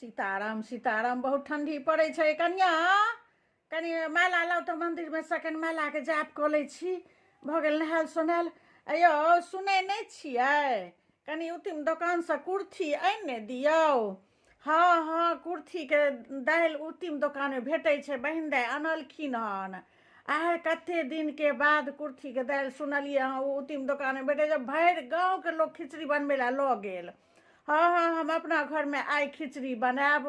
सीताराम सीताराम। बहुत ठण्डी पड़ै छै कनिया, कनि माला लाउ तऽ मन्दिरमे सँ कनि मालाके जाप कऽ लै छी। भऽ गेल नहायल सोनायल। अयौ सुनै नहि छियै? कनि उतिम दोकानसँ कुर्थी आनि ने दियौ। हँ हँ, कुर्थीके दालि उतिम दोकानमे भेटै छै, बहिन दाइ अनलखिन हन। आइ कते दिनके बाद कुर्थीके दालि सुनलियै हँ ओ उतिम दोकानमे भेटै छै। भरि गाँवके लोक खिचड़ी बनबै लए लऽ गेल। हँ हँ, हम अपना घरमे आइ खिचड़ी बनायब।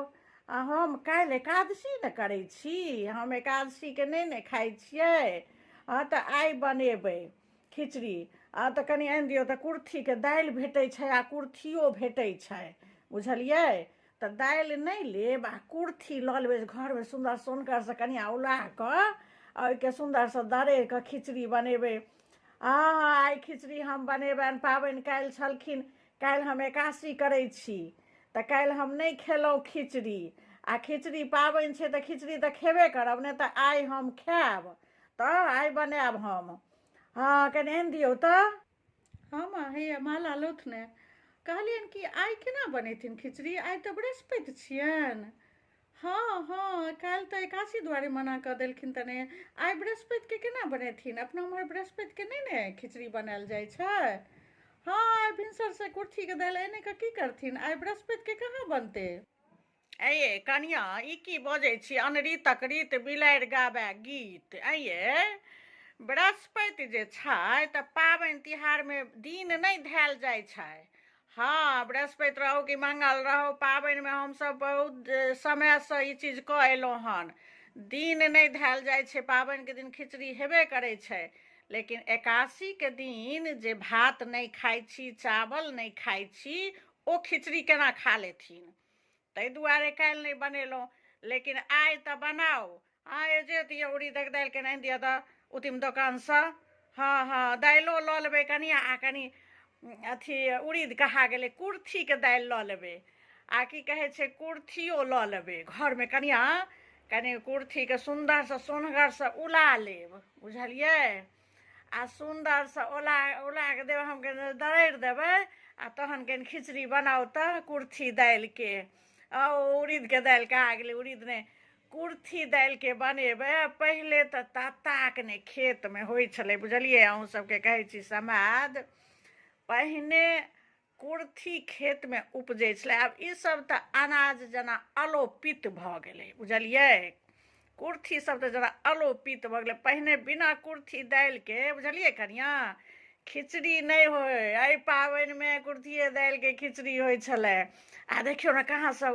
आ हम काल्हि एकादशी ने करै छी, हम एकादशीके नहि ने खाइ छियै। हँ तऽ आइ बनेबै खिचड़ी। आ तऽ कनि आनि दियौ तऽ कुर्थीके दालि भेटै छै आ कुर्थियो भेटै छै, बुझलियै? तऽ दालि नहि लेब आ कुर्थी लऽ लेबै। घरमे सुन्दर सोनकरसँ कनिआ उला कऽ आ ओहिके सुन्दरसँ दरड़ि कऽ खिचड़ी बनेबै। हँ हँ, आइ खिचड़ी हम बनेबनि। पाबनि काल्हि छलखिन, काल्हि हम एकादशी करै छी तऽ काल्हि हम नहि खेलहुँ खिचड़ी। आ खिचड़ी पाबनि छै तऽ खिचड़ी तऽ खेबे करब ने, तऽ आइ हम खायब, तऽ आइ बनायब हम। हँ, कनि आनि दियौ तऽ। हँ माँ, हैया माला लौथ ने। कहलियनि कि आइ केना बनेथिन खिचड़ी, आइ तऽ बृहस्पति छियनि। हँ हँ, काल्हि तऽ एकादशी दुआरे मना कऽ देलखिन तऽ नहि, आइ बृहस्पतिके केना बनेथिन? अपना उम्हर बृहस्पतिके नहि ने खिचड़ी बनायल जाइ छै। हँ, आइ भिनसरसँ कुर्थीके दालि आनि कऽ की करथिन, आइ बृहस्पतिके कहाँ बनतै? ऐ कनिया, ई की बजै छी? अनरीतक रीत बिलाड़ि गाबै गीत। ऐं ये, बृहस्पति जे छै तऽ पाबनि तिहारमे दिन नहि धयल जाइ छै। हँ, बृहस्पति रहौ कि मंगल रहौ, पाबनिमे हमसभ बहुत समयसँ ई चीज कऽ अयलहुँ हन। दिन नहि धयल जाइ छै, पाबनिके दिन खिचड़ी हेबे करै छै। लेकिन एकादशीके दिन जे भात नहि खाइ छी, चावल नहि खाइ छी, ओ खिचड़ी केना खा लेथिन? ताहि दुआरे काल्हि नहि बनेलहुँ, लेकिन आइ तऽ बनाउ। हँ, जे दिअ उड़ीदक दालिके आनि दिअ तऽ उतिम दोकानसँ। हँ हँ, दालिओ लऽ लेबै कनि, आ कनि अथी उड़ीद कहा गेलै, कुर्थीके दालि लऽ लेबै, आ की कहै छै, कुर्थियो लऽ लेबै। घरमे कनिआ कनि कुर्थीके सुन्दरसँ सोन्हगरसँ उला लेब, बुझलियै? आ सुन्दरसँ ओला उला कऽ देबै, हम कनि दरड़ि देबै, आ तहन कनि खिचड़ी बनाउ तऽ कुर्थी दालिके। आ उड़ीदके दालि कहा गेलै, उड़ीद नहि, कुर्थी दालिके बनेबै। पहिले तऽ तताक ने खेतमे होइ छलै, बुझलियै? अहूँ सबके कहै छी समाद, पहिने कुर्थी खेतमे उपजै छलै। आब ईसभ तऽ अनाज जेना अलोपित भऽ गेलै, बुझलियै? कुर्थी सब तऽ जेना अलोपित भऽ गेलै। पहिने बिना कुर्थी दालिके, बुझलियै कनिआ, खिचड़ी नहि होइ। एहि पाबनिमे कुर्थिए दालिके खिचड़ी होइ छलै। आ देखियौ ने कहाँसँ